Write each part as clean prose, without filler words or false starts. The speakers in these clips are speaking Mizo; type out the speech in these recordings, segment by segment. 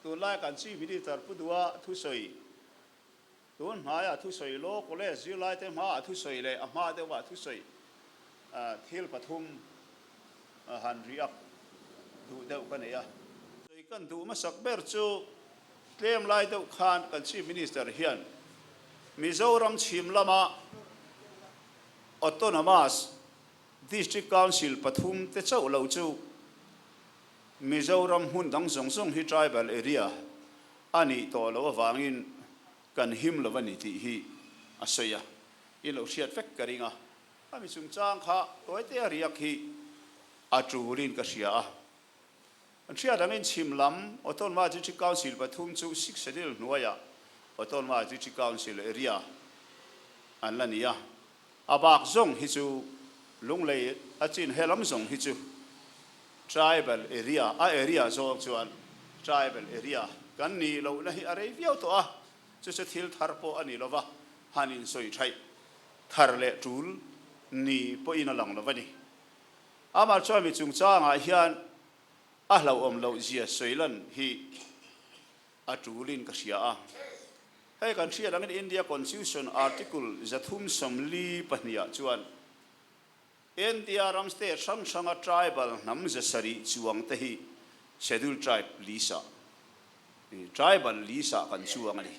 Tunlai kan Chief Minister Pu Dua thusawi, tun hnaia thusawi Law College zirlaite hmaah thusawi leh a hma deuhah thusawi thil pathum han react duh deuh ka nei a. Sawi kan duh hmasak ber chu tlem lai deuh khan kan Chief Minister hian Mizoram chhim lama Autonomous District Council pathum te chauh lo chu Mizoram hmun dang zawng zawng hi tribal area a nih tawh loh avangin kan him lo a ni tih hi a sawi a, i lo hriat vek ka ring a. A mi chungchang kha tawite riak hi a tulin ka hria a. An hriat angin chhim lam Autonomous District Council pathum chu Sixth Schedule hnuaiah Autonomous District Council area an la ni a. A bak zawng hi chu Lunglei a chin he lam zawng hi chu Tribal area, a area zawng chuan Tribal area kan nih lohna hi a rei viau tawh a, chu chu thil thar pawh a ni lova, han insawi thaih thar leh tul ni pawhin a lang lo a ni. Amah chuan mi chungchangah hian a hlauhawm loh zia sawi lan hi a tulin ka hria a. Hei kan hriat angin India Constitution Article 342 ah chuan India ram state hrang hranga tribal hnam 700 chuang te hi Scheduled Tribe list ah, tribal list ah kan chuang a ni.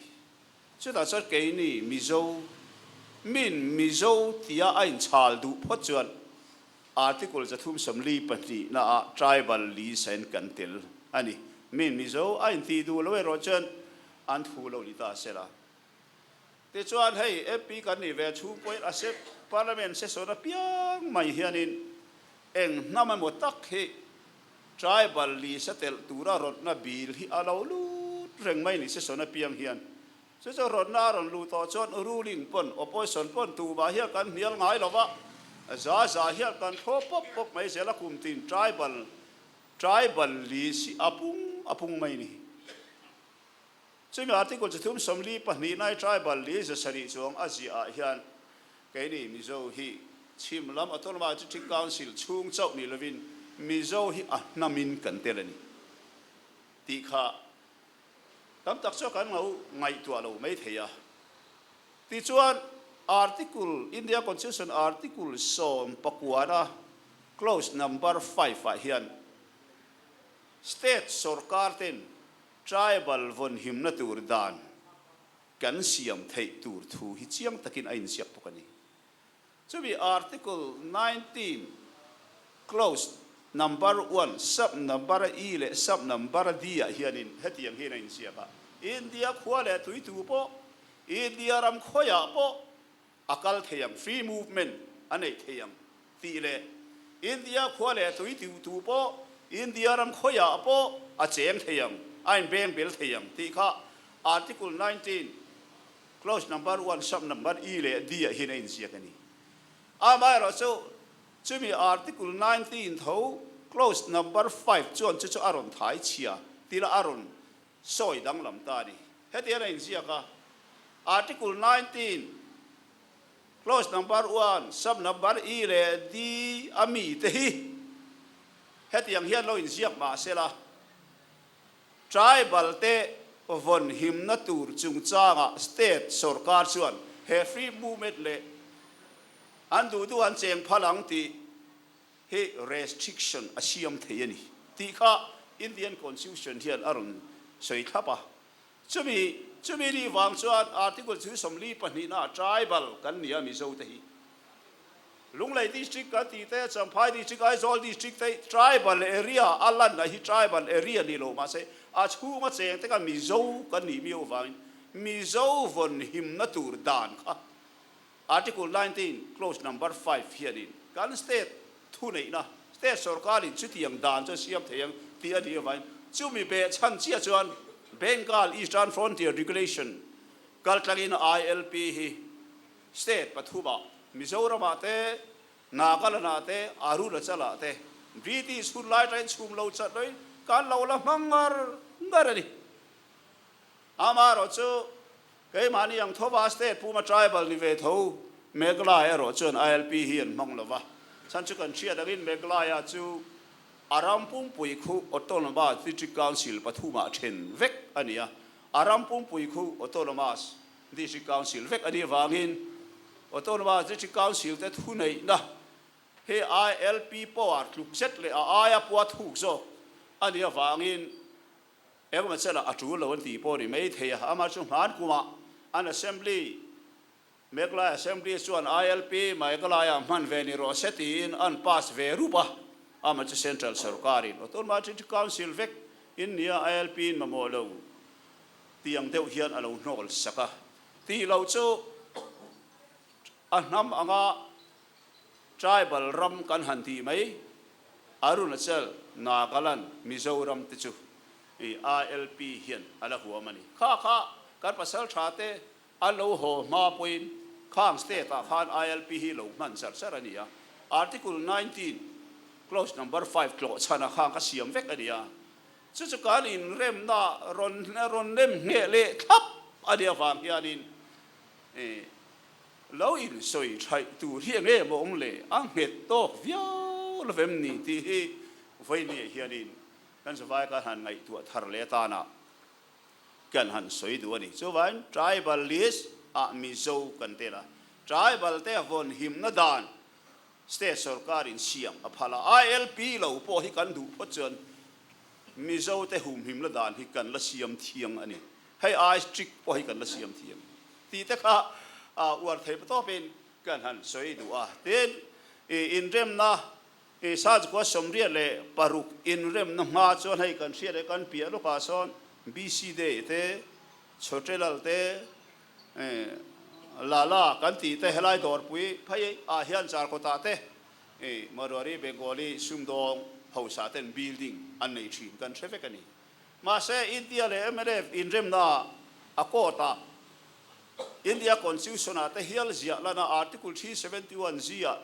Chutah chuan keini Mizo, min Mizo tia a inchhal duh phawt chuan Article 342 na ah tribal list ah in kan tel a ni. Min Mizo a intih duh lo erawh chuan an thu lo ni ta sela. Tichuan hei MP kan nih ve chhung pawhin a sep Parliament session apiang mai hianin eng hnam emaw tak hi tribal list a telh tura rawtna bill hi a lo lut reng mai ni session apiang hian. Chu chu rawtna a rawn luh tawh chuan ruling pawn opposition pawn tumah hian kan hnial ngai lo va, za za hian kan thlawp pawp pawp mai zel a kum tin tribal tribal list hi a pung a pung mai ni. Chumi article 342 nai tribal li 700 chuang a ziah ah hian keini Mizo hi chhim lam Autonomous District Council chhung chauh ni lovin Mizo hi a hnamin kan tel a ni tih kha tam tak chu kan lo ngaihtuah lo mai thei a. Tichuan article India Constitution article 19 na clause number 5 ah hian state sorkar ten Tribal vawnhimna tur dan kan siam theih tur thu hi chiang takin a inziak bawk a ni. Chumi Article 19 clause number 1 sub number E leh sub number D ah hianin hetiang hian a inziak a, India khua leh tui tu pawh, India ram khawiah pawh a kal thei ang, free movement a neih thei ang tih leh India khua leh tui tu pawh India ram khawiah pawh a cheng thei ang, a inbeng bel thei ang tih kha Article 19 clause number 1 sub number E leh D ah hian a inziak a ni. Amaherawh chu chumi Article 19 tho clause number 5 chuan chu chu a rawn thai chhia tila a rawn sawi danglam ta a ni. Hetiang a inziak a, Article 19, clause number 1, sub number E leh D a mi te hi hetiang hian lo inziak mah sela, tribal te vawn himna tur chungchangah state sorkar chuan he free movement leh an duh duh an cheng phal ang tih hi restriction a siam thei a ni tih kha Indian Constitution hian a rawn sawi thlap a. Chumi chumi ni vang chuan Article 42 na tribal kan ni a Mizo te hi. Lunglei District kan tih te, Champhai District, Aizawl District te tribal area a lanna hi tribal area ni lo mahse a chhunga cheng te kha Mizo kan nih miau vangin Mizo vawn himna tur dan kha Article 19 clause number 5 hianin kan state thuneihna, state sorkarin chutiang dan chu a siam thei ang tih a nih avangin chumi beh chhan chiah chuan Bengal Eastern Frontier Regulation kaltlangin ILP hi state pathumah Mizoramah te, Nagaland-ah te, Arunachal-ah te British hun lai atangin chhum lo chat loin kan lo la hmang ngar ngar a ni. Amaherawh chu keimahni ang thova state puma tribal ni ve tho Meghalaya erawh chuan ILP hi an hmang lova, chhan chu kan hriat angin Meghalaya chu. A ram pumpui khu Autonomous District Council pathumah then vek a ni a. A ram pumpui khu Autonomous District Council vek a nih avangin Autonomous District Council te thuneihna hi ILP power tluk zet leh a aia pua thuk zawk a nih avangin engemaw chenah a tul lo an tih pawh a ni mai thei a. Amah chu hman kumah an Assembly Meghalaya Assembly chuan ILP Meghalaya hman ve ni rawh se tiin an pass ve rup a, amah chu Central sorkarin Autonomous District Council vek in nia ILP in mamawh lo tih ang deuh hian a lo hnawl sak a. Tih loh chu a hnam anga tribal ram kan han tih mai Arunachal, Nagaland, Mizoram te chu ILP hian a la huam a ni. Kha kha kan pasal tha te An lo haw hma pawhin khang state ah khan ILP hi lo hman char char a ni a. Article 19 clause number 5 tlawh chhan ah khan ka siam vek a ni a. Chu chu kan inremna rawn rawn nem ngheh leh thlap a nih avang hianin lo insawi thaih tur hi eng em a awm le, a nghet tawk viau lovem ni tih hi vawinia hianin kan zavai kan han ngaihtuah thar leh atana Kan han sawi duh a ni. Chuvain tribal list ah Mizo kan tel a, tribal te vawn himna dan state sorkar in siam a phal a, ILP lo pawh hi kan duh phawt chuan Mizo te humhimna dan hi kan la siam thiang a ni. Hei ai strict pawh hi kan la siam thiang tih te kha uar thei tawpin kan han sawi duh a. Tin, inremna I Sazkua 86 inremna hma chuan hei kan hriat e kan piah lawkah sawn BC Day te, Chhotelal te, Lala kan tih te helai dawrpui phei ah hian Charkawtah te Marwari Bengali sumdawng hausa ten building an nei thin kan hre vek a ni. Mahse India leh mnf inremna a court ah India Constitution ah te hial ziah lana Article 371 G ah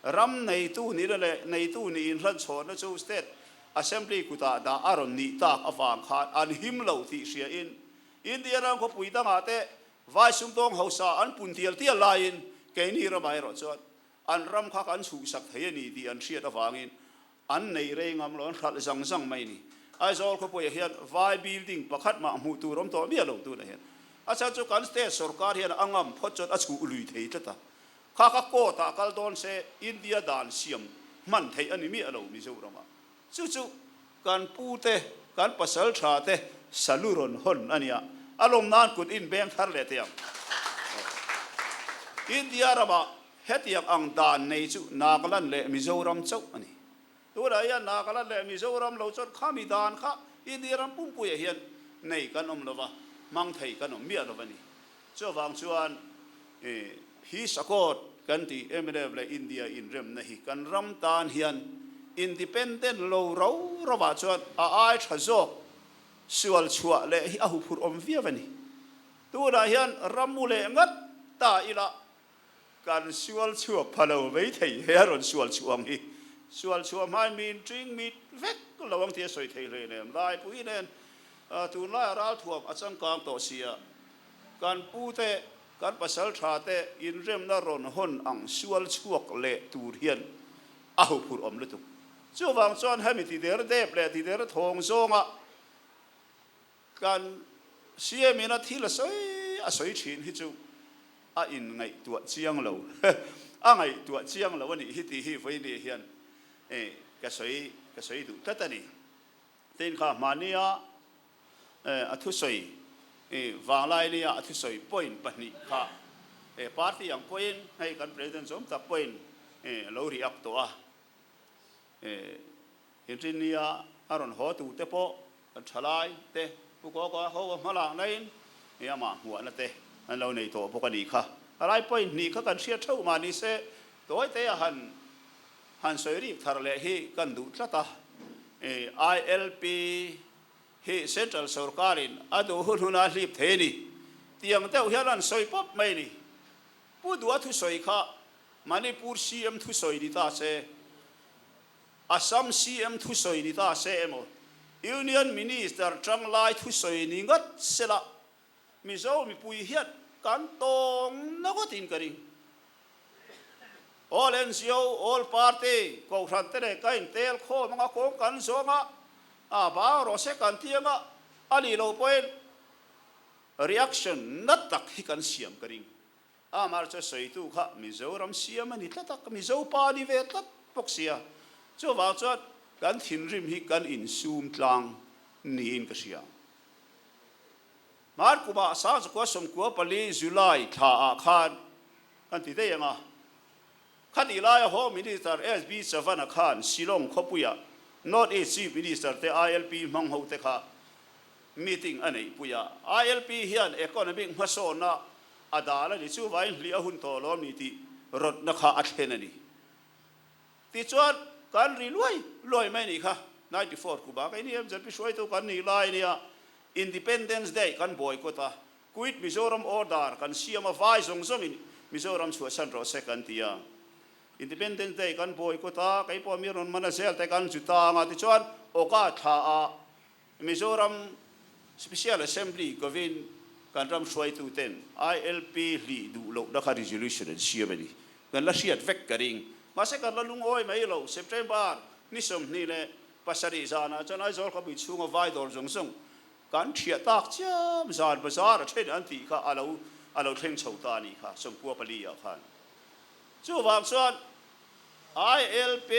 Ram neitu nihna leh neitu nih inhlanchhawnna chu State Assembly kutah dah a rawn nih tak avang khan an him lo tih hriain India ram khawpui dangah te vai sumdawng hausa an pun tial tial laiin keini ramah erawh chuan an ram kha kan chhuhsak thei a ni tih an hriat avangin an nei rei ngam lo, an hralh zang zang mai a ni. Aizawl khawpuiah hian vai building pakhat mah hmuh tur awm tawh miah lo tunah hian a chhan chu kan state sorkar hian a ngam phawt chuan a chhuh lui thei tlat a. Kha kha court ah kal dawn se India dan siam hman theih a ni miah lo Mizoram ah. Chu chu kan pu te, kan pasal tha te salu rawn hawn a nia. A lawm nan kut in beng thar leh teh ang. India ram ah hetiang ang dan nei chu Nagaland leh Mizoram chauh a ni. Tunah hian Nagaland leh Mizoram lo chuan khami dan kha India ram pumpuiah hian nei kan awm lova, hmang thei kan awm miah lo a ni. Chuvang chuan Peace Accord kan tih mnf leh India inremna hi kan ram tan hian independent lo rau rauah chuan a ai tha zawk sual chhuah leh hi a huphurh awm viau a ni. Tunah hian ram mu leh ngat ta ila kan sual chhuak pha lo mai thei he a rawn sual chhuah ang hi. Sual chhuah hmain min ṭing mit vek lo ang tih a sawi thei hleinem. Laipui nen tunlaia ralthuam a changkang tawh sia. Kan pute, kan pasal thate inremna rawn hawn ang sual chhuak leh tur hian a huphurh awm lutuk. Chuvang chuan hemi tider dep leh tider thawng zawnga kan CM in a thil a sawi a sawi thin hi chu a inngaihtuah chiang lo, a ngaihtuah chiang lo a nih hi tih hi vawiin hian ka sawi ka sawi duh tlat a ni. Tin kha hmahnia A thusawi vanglai nia a thusawi point pahnih kha party ang pawhin hei kan president zawm tak pawhin a lo react tawh a. Inrin nia a rawn haw tur te pawh kan thalai te Pu Kawka ho a hmalak naiin amah hmuahna te an lo nei tawh bawk a nih kha. A lai point hnih kha kan hriat theuh mah ni se tawi te a han han sawi rik thar leh hi kan duh tlat a. ILP Hi Central sorkarin a duh hun huna hlip thei a ni. Tiang deuh hian an sawi pawp mai a ni. Pu Dua thusawi kha Manipur CM thusawi ni ta se, Assam CM thusawi ni ta se emaw, Union Minister tanglai thusawi ni ngat sela, Mizo mipui hian kan tawng na ngawtin ka ring. All NGO, All Party, Kohhran te leh ka intel khawm anga kawng kan zawng a, a bang rawh se kan ti anga a nih loh pawhin reaction na tak hi kan siam ka ring. Amah chu sawitu kha Mizoram siam a ni tlat a, Mizo pa a ni ve tlat bawk sia. Chuvang chuan kan thinrim hi kan insum tlang niin ka hria. Hmar kumah Sangchukua 14 July thla ah khan kan ti daih ang a, khatih laia Home Minister SB Chavan-a khan Shillong khawpuia North East Chief Minister te ILP hmang ho te kha meeting a neihpui a, ILP hian economic hmasawnna a dal a ni, chuvangin hlih a hun tawh lawm ni tih rawtna kha a thlen a ni. Tichuan, kan ri luai luai mai nih kha, 94 kumah kei ni MZP hruaitu kan nih lai nia, Independence Day kan boycott a, Quit Mizoram Order kan siam a, vai zawng zawngin Mizoram chhuahsan rawh se kan ti a. Independence Day kan boycott a, kei pawh mi rawn man a zel te kan zu tang a, tichuan Awka thla ah Mizoram Special Assembly kovin kan ram hruaituten ILP hlih duh lohna kha resolution an siam a ni. Kan la hriat vek ka ring. Mahse kan la lungawi mai lo. September ni 27 zanah chuan Aizawl khawpui chhunga vai dawr zawng zawng kan thiah tak chiam zan bazar a then an tih kha a lo a lo thleng chho ta a nih kha 94 ah khan. Chuvang chuan ILP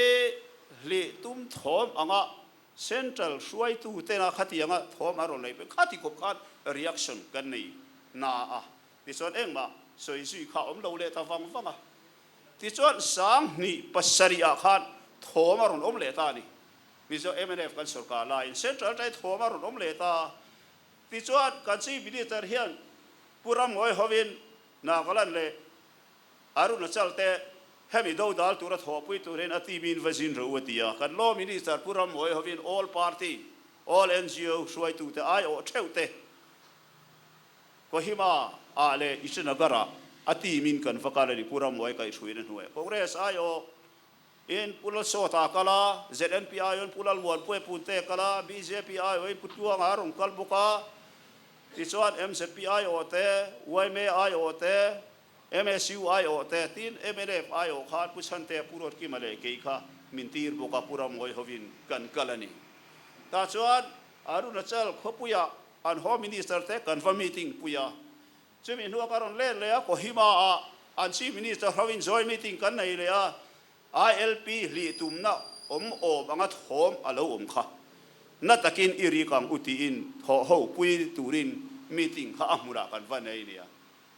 hlih tum thawm anga Central hruaitu tena khatianga thawm a rawn neih pawhin khati khawp khan reaction kan nei na a, tichuan engmah sawi zui kha a awm lo leh ta vang vang a. Tichuan 2007 ah khan thawm a rawn awm leh ta a ni. Mizo mnf kan sorkar laiin Central aṭangin thawm a rawn awm leh ta a. Tichuan kan Chief Minister hian Pu Ramngawi hovin Nagaland leh Arunachal te hemi dodal tura thawhpui turin a team in va zin rawh u a ti a. Kan Law Minister Pu Rammuai hovin All Party, All NGO hruaitute aiawh theuh te Kohima ah leh Itanagar ah a team in kan va kal a ni. Pu Rammuai kaihhruaina hnuaiah Congress aiawh in Pu Lalsawta a kal a, ZNP aiawh in Pu Lalmuanpuia Punte a kal a, bjp aiawh in Pu Tluanga a rawn kal bawk a. Tichuan MZP aiawh te, yma aiawh te, MSU aiawh te, tin mnf aiawh khan Pu Chhantea, Pu Ruatkima leh kei kha min tir bawk a, Pu Ramngawi hovin kan kal a ni. Tah chuan Arunachal khawpuiah an Home Minister te kan va meeting pui a, chumi hnuah ka rawn let leh a, Kohima-ah an Chief Minister hovin joint meeting kan nei leh a, ILP hlih tumna awm awm anga thawm a lo awm kha. Na takin i rik ang u tiin thawh ho pui turin meeting kha a hmunah kan va nei nia.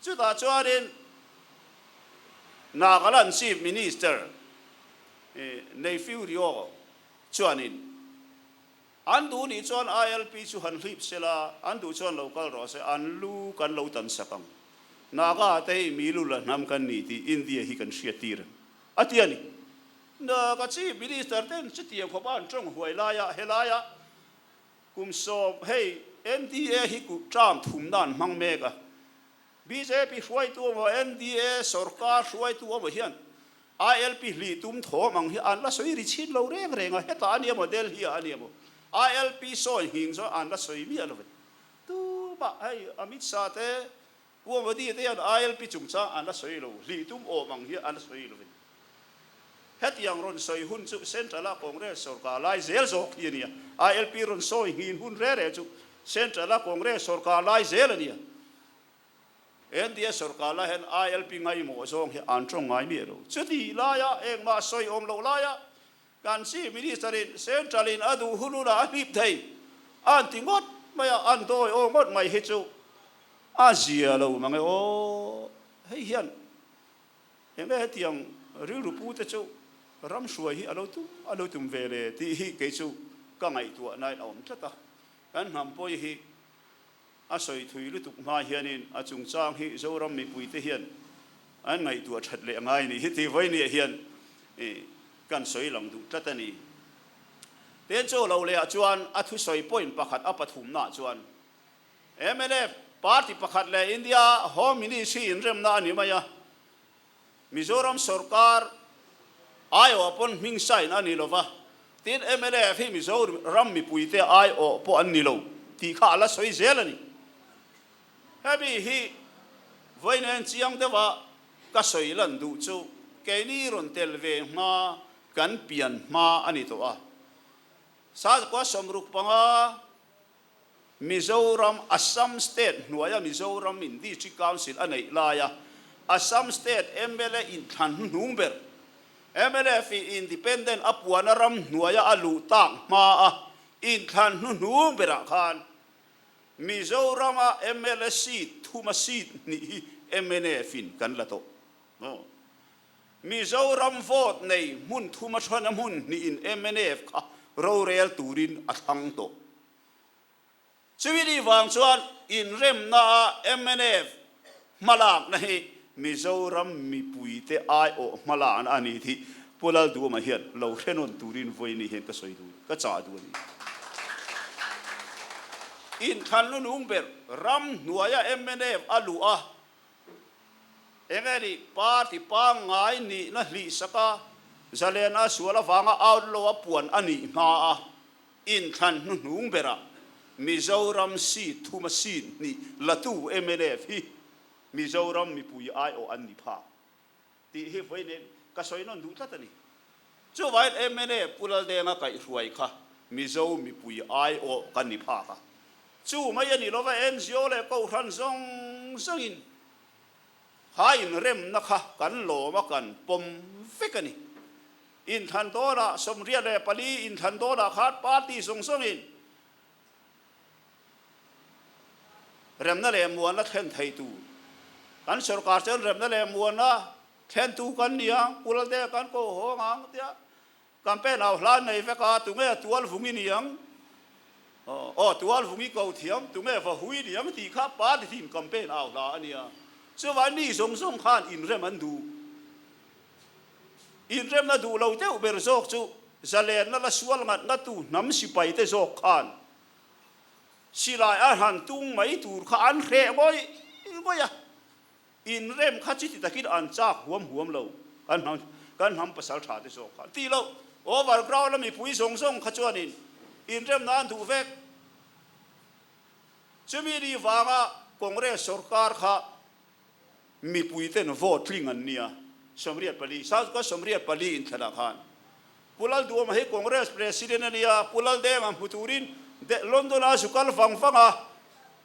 Chutah chuanin Nagaland Chief Minister Neiphiu Rio chuanin an duh nih chuan ILP chu han hlip sela, an duh chuan lo kal rawh se, an lu kan lo tan sak ang. Naga te hi mi lu la hnam kan ni tih India hi kan hriat tir a ti a ni. Naga Chief Minister ten chutiang khawpa an tawng huai laia helaia Kum sawm, hei NDA hi ku term thumna an hmang mek a, bjp hruaitu emaw NDA sorkar hruaitu emaw hian ILP hlih tum thawm ang hi an la sawi ri chhin lo reng reng a, hetah a nia maw Delhi ah a nia maw ILP sawi nghing chuan an la sawi miah lo ve. Tumah hei Amit Shah te Pu Modi te hian ILP chungchang an la sawi lo, hlih tum awm ang hi an la sawi lo vin. Hetiang rawn sawi hun chu Central-a Congress sorkar lai zel zawk hi a nia. ILP rawn sawi nghin hun re re chu Central-a Congress sorkar lai zel a nia. NDA sorkar lai hian ILP ngaimawh zawng hi an tawng ngai miah lo. Chutih laia engmah sawi awm loh laia Kan Chief Minister-in Central-in a duh hun hunah a hlip thei a an ti ngawt mai a, an dawi aw ngawt mai hi chu a zia lo mang e aw. Hei hian eng nge hetiang rilru pu te chu ram hruai hi a lo tum a lo tum ve le tih hi kei chu ka ngaihtuahnain a awm tlat a. Kan hnam pawi hi A sawi thui lutuk hma hianin a chungchang hi Zoram mipuite hian an ngaihtuah that leh ngai ni hi tih vawinia hian kan sawi lang duh tlat a ni. Ten chaw lo lehah chuan a thusawi point pakhat a pathumnaah chuan mnf party pakhat leh India Home Ministry inremna a ni mai a, Mizoram sorkar aiawh pawn hming sign a ni lova, tin mnf hi Mizoram mipuite aiawh pawh an ni lo tih kha a la sawi zel a ni. Hemi hi vawiin en chiang deuha ka sawi lan duh chu. keini rawn tel ve hma kan pian hma a ni tawh a. Sazakua 65 Mizoram, Assam State hnuaia Mizoram in District Council a neih laia Assam State mla inthlan hnuhnung ber, mnf in Independent a puana ram hnuaia a luh tak hmaa inthlan hnuhnung berah khan Mizorama mla seat thuma seat hnih hi mnf in kan la tawh. Mizoram vote nei hmun thuma thana hmun hnihin mnf kha rorel turin a thlang tawh. Chumi ni vang chuan inremna a mnf hmalakna hi Mizoram mipuite aiawh hmalakna a ni tih Pu Lalduhawma hian lo hre nawn turin vawiin hian ka sawi duh, ka chah duh a ni. Inthlan lunung ber ram hnuaia mnf a luh a, Enge nih party pangngai nihna hlihsak a, zalen a sual avanga outlaw a puan a nih hma a, inthlan hnuhnung berah Mizoram seat thuma seat hnih latu mnf hi Mizoram mipui aiawh an ni phak tih hi vawiin ka sawi nawn duh tlat a ni. Chuvangin mnf Pu Laldenga kaihhruai kha Mizo mipui aiawh kan ni phak a. Chu mai a ni lova NGO leh Kohhran zawng zawngin kha inremna kha kan lawm a kan pawm vek a ni. Inthlan dawnah 84 inthlan dawnah khan party zawng zawngin remna leh muanna thlen thei tur kan sorkar chuan remna leh muanna thlentu kan ni ang, Pu Laldenga kan ko hawng ang tia Campaign au hlan nei vek a, tunge tual vung i ni ang? Aw, tual vung i ko thiam, tunge va hui ni ang tih kha party team campaign au hla a nia. Chuvai mi zawng zawng khan inrem an duh. Inremna duh lo deuh ber zawk chu zalenna la sual ngat ngatu hnam sipai te zawk khan silai a han tung mai tur kha an hreh ngawih ngawih a. Inrem kha chuti takin an chak huam huam lo, kan hnam kan hnam pasal tha te zawk kha an tih loh. Overground a mipui zawng zawng kha chuanin inremna an duh vek. Chumi ni vanga Congress sorkar kha mipui ten vote tling an nia, 84, South ka 84 inthlanah khan Pu Lalduhawma hi Congress President a nia, Pu Laldenga hmu turin London a zu kal vang vang a,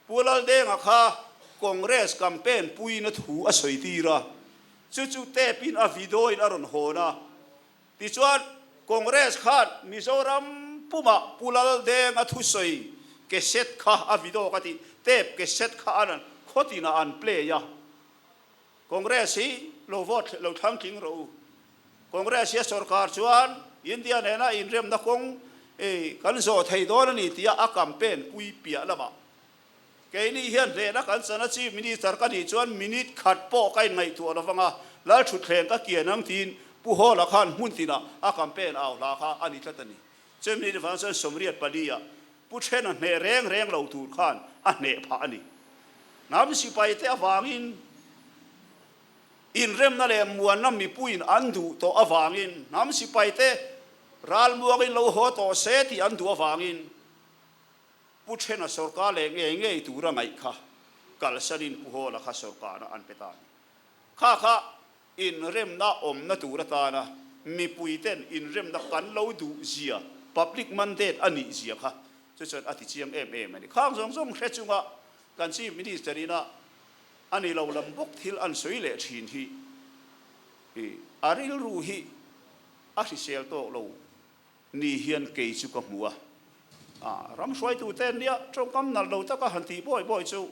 Pu Laldenga kha Congress campaign puiin a thu a sawi tir a, chu chu tape in a video in a rawn hawn a. Tichuan Congress khan Mizoram pumah Pu Laldenga thusawi cassette kha a video ka tih tape cassette kha an khawtinah an play a. Congress hi lo vote lo thlang tling rawh u. Congress hi a sorkar chuan India nena inremna kawng kan zawh thei dawn a ni tia a campaign pui piah lamah keini hian hlehna kan chan a, Chief Minister ka nih chuan minute khat pawh ka inngaihtuah lo vang a, Lalthutthleng ka kian ang tiin Pu Hawla khan hmun tinah a campaign au hla kha a ni tlat a ni. Chumi ni vang chuan 84 ah Pu Thena hneh reng reng lo tur khan a hneh phah a ni. Hnam sipaite avangin inremna leh muanna mipuiin an duh tawh avangin hnam sipaite ralmuangin lo haw tawh se tih an duh avangin Pu Thena sorkar leh ngei ngei tura ngaih kha kalsanin Pu Hawla kha sorkarna an pe ta a ni. Kha kha Inremna awmna tur atana mipuiten inremna kan lo duh zia, public mandate a nih zia kha chu chuan a ti chiang em em a ni. Khang zawng zawng hre chunga kan Chief Minister ina a ni lo lam bawk thil an sawi leh thin hi a rilru hi a hrisel tawk lo ni hian kei chu ka hmu a. Ram hruaitute nia tawngkam nalh lo taka han tih bawi bawi chu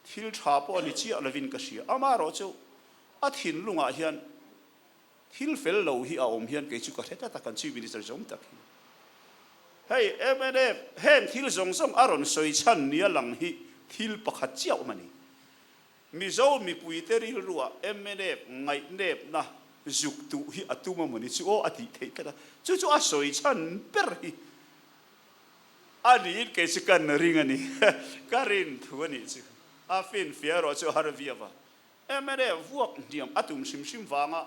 Thil tha pawh a ni chiah lovin ka hria. Amaherawh chu a thinlungah hian thil fel lo hi a awm hian kei chu ka hre tlat a, kan Chief Minister zawng tak hi. Hei mnf heng thil zawng zawng a rawn sawi chhan nia lang hi thil pakhat chiah awm a ni. Mizo mipuite rilruah mnf ngaihnepna zuk tuh hi a tum a mawni chu aw a tih theih tlat a, chu chu a sawi chhan ber hi. A niin kei chu kan ring a ni. Ka rin thu a nih chu. A finfiah erawh chu a har viau a. Mla vuak hniam a tum hrim hrim vanga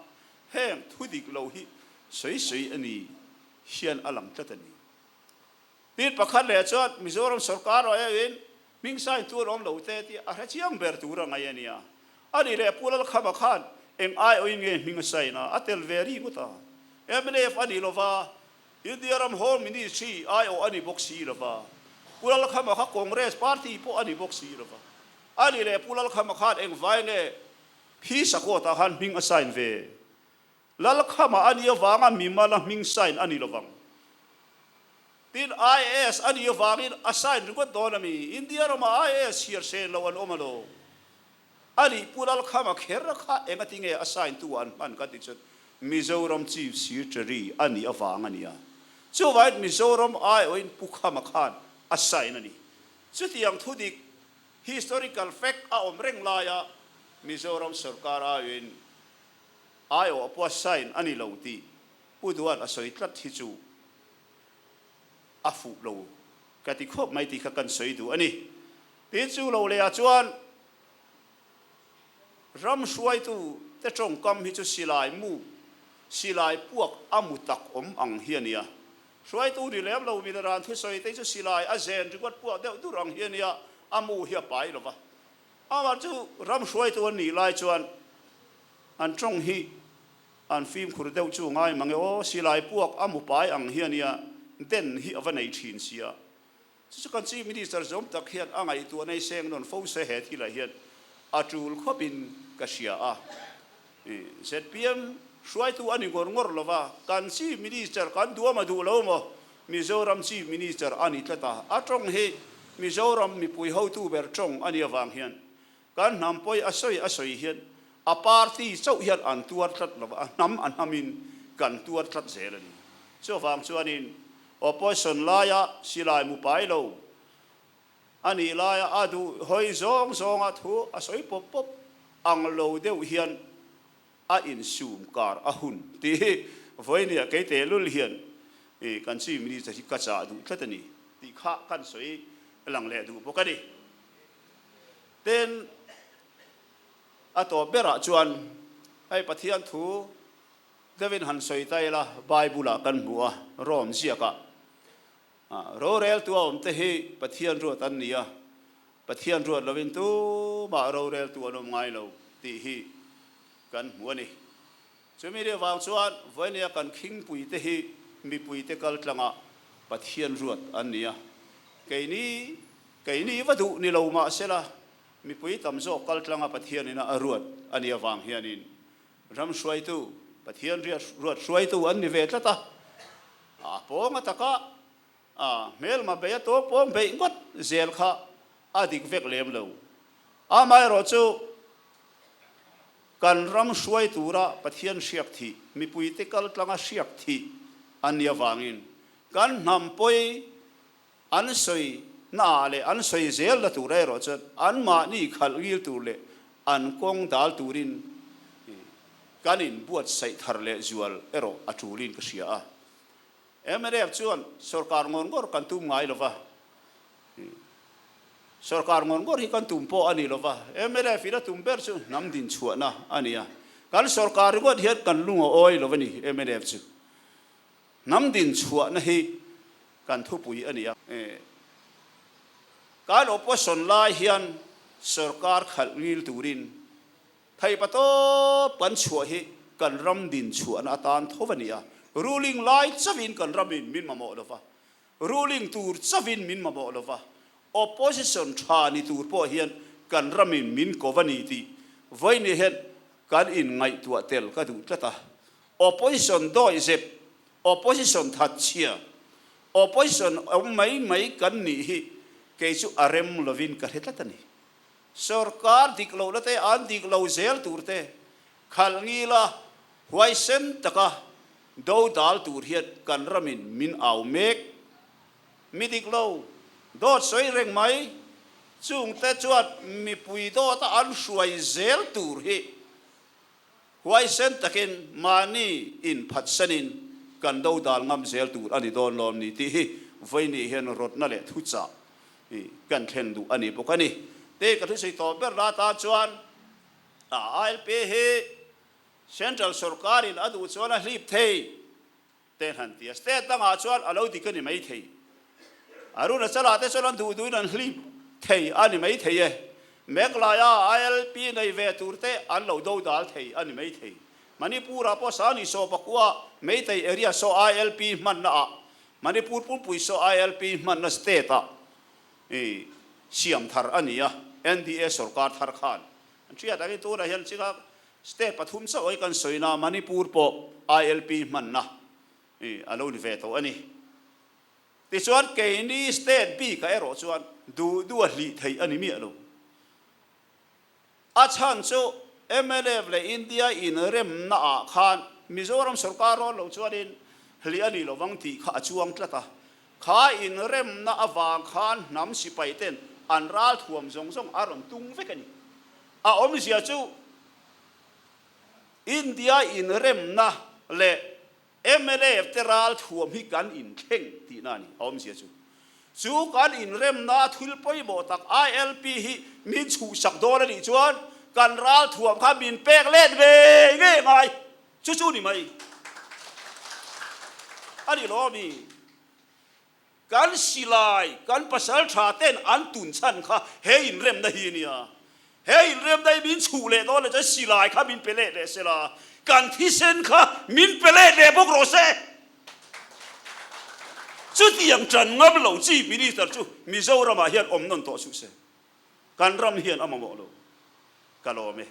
heng thu dik lo hi sawi sawi a ni hian a lang tlat a ni. Tin pakhat leh chuan Mizoram sorkar erawh erawhin hming sign tu an awm lo te tih a hre chiang ber tur a ngaih a nia. A nih leh Pu Lalkhama khan Eng aiawhin nge hming a sign a? A tel ve ri ngawt a. Mnf a ni lova, India ram Home Ministry aiawh a ni bawk si lova, Pu Lalkhama kha Congress party pawh a ni bawk si lova. A ni leh Pu Lalkhama khan engvai nge Phisa court ah khan hming a sign ve? Lalkhama a nih avanga mimala hming sign a ni lovang. Tin, IAS a nih avangin a sign ringawt dawn a mi? India ramah IAS chhiar sen lo an awm alo? A nih Pu Lalkhama kher kha engati nge a sign tu an hman ka ti chuan Mizoram Chief Secretary a nih avang a nia. Chuvangin Mizoram aiawhin Pu Khama khan a sign a ni. Chutiang thudik historical fact a awm reng laia Mizoram sorkar aiawhin aiawh pawh a sign a ni lo tih Pu Duan a sawi tlat hi chu a fuh lo ka ti khawp mai tih kha kan sawi duh a ni. Tin chu lo leh ah chuan ram hruaitu te tawngkam hi chu silai mu, silai puak a mu tak awm ang hi a nia. Hruaitu ni lem lo min ran thusawi te chu silai a zen ringawt puak deuh dur ang hi a nia, a mu hi a pai lo va. Amah chu ram hruaitu an nih lai chuan an tawng hi An fimkhur deuh chu ngai mang e aw, silai puak a mu pai ang hi a nia, den hi a va nei thin sia. Chu chu kan Chief Minister zawm tak hian a ngaihtuah nei seng nawn fo se he thilah hian a tul khawpin ka hria a. Zpm hruaitu a ni ngawr ngawr lo va, kan Chief Minister kan duam a duh lo maw? Mizoram Chief Minister a ni tlat a, a tawng hi Mizoram mipui hotu ber tawng a nih avang hian Kan hnam pawi a sawi a sawi hian a party chauh hian an tuar tlat lo va, a hnam a hnamin kan tuar tlat zel a ni. Chuvang chuanin opposition laia silai mu pai lo a nih laia a duh hawi zawng zawnga thu a sawi pawp pawp ang lo deuh hian a insum kar a hun tih hi vawinia kei tehlul hian kan Chief Minister hi ka chah duh tlat a ni tih kha kan sawi lang leh duh bawk a ni. Tin, a tawp berah chuan hei Pathian thu deuhin han sawi ta ila, Bible-ah kan hmu a, Rome ziakah roreltu a awmte hi Pathian ruat an ni a, Pathian ruat lovin tumah roreltu an awm ngai lo tih hi kan hmu a ni. Chumi ri avang chuan vawinia kan khingpuite hi mipuite kaltlangah Pathian ruat an ni a, keini Keini va duh ni lo mah sela, mipui tam zawk kal tlanga Pathianin a ruat a nih avang hianin ram hruaitu, Pathian ruat hruaitu an ni ve tlat a, a pawng ataka a hmelma bei a tawng pawng beih ngawt zel kha a dik vek lem lo. Amaherawhchu, kan ram hruai tura Pathian hriak thih, mipuite kal tlanga hriak thih an nih avangin kan hnam pawi An sawi na ah leh an sawi zel na tur erawh chuan anmahni khalh ngil tur leh an kawng dal turin kan inbuatsaih thar leh zual erawh a tulin ka hria a. Mnf chuan sorkar ngawr ngawr kan tum ngai lova, sorkar ngawr ngawr hi kan tum pawh a ni lova, mnf in a tum ber chu hnam dinchhuahna a ni a, kan sorkar ringawt hian kan lung a awi lo a ni mnf chu. Hnam dinchhuahna hi kan thupui a ni a. Kan opposition lai hian sorkar khalh ngil turin theipa tawp kan chhuah hi kan ram dinchhuahna atan tho a ni a. Ruling lai chauhin kan ramin min mamawh lo va, ruling tur chauhin min mamawh lo va, opposition tha ni tur pawh hian kan ramin min ko va ni tih vawiin hian kan inngaihtuah tel ka duh tlat a. Opposition dawihzep, opposition thatchhia, opposition awm mai mai kan nih hi kei chu a rem lovin ka hre tlat a ni. Sorkar dik lohna te, an dik lo zel tur te, khalh ngila huaisen taka do dal tur hian kan ramin min au mek. Mi dik lo, dawt sawi reng mai, chungte chuan mipui dawta an hruai zel tur hi Huaisen takin mahni inphatsanin kan dodal ngam zel tur a ni dawn lawm ni tih hi vawinih hian rawtna leh thuchah kan thlen duh a ni bawk a ni. Tei ka thusawi tawh ber la tan chuan ILP hi Central sawrkarin a duh chuan a hlip thei te an han ti a, state dangah chuan a lo dik a ni mai thei. Arunachala te chuan an duh duhin an hlip thei a ni mai thei e. Meghalaya ILP nei ve tur te an lo do dal thei a ni mai thei. Manipur ah pawh Sani saw pakua Meitei area saw ILP hmanna ah Manipur pumpui saw ILP hmanna state ah i siam thar a ni a, NDA sorkar thar khan an hriat angin tunah hian chinga state pathum chauh hi kan sawina Manipur pawh ILP hmanna i a lo ni ve tawh a ni. Tichuan keini state bikah erawh chuan duh duh a hlih theih a ni miah lo. A chhan chu mnf leh India inremna ah khan Mizoram sorkar rawn lo chuanin hlih a ni lovang tih kha a chuang tlat a. Kha inremna avang khan hnam sipai ten an ral thuam zawng zawng a rawn tung vek a ni. A awmzia chu India inremna leh Mnf te ral thuam hi kan inthleng tihna a ni, a awmzia chu. Chu kan inremna thil pawimawh tak ILP hi min chhuhsak dawn a nih chuan kan ral thuam kha min pek let ve ngei ngai, chu chu ni mai a ni lo ami? Kan silai, kan pasal tha ten an tun chhan kha he inremna hi a nia. He inremna hi min chhuh leh dawn leh chuan silai kha min pe leh leh se la, kan thisen kha min pe leh leh bawk rawh se. Chutiang tan ngam lo Chief Minister chu Mizoramah hian awm nawn tawh suh se. Kan ram hian a mamawh lo. Ka lawm e.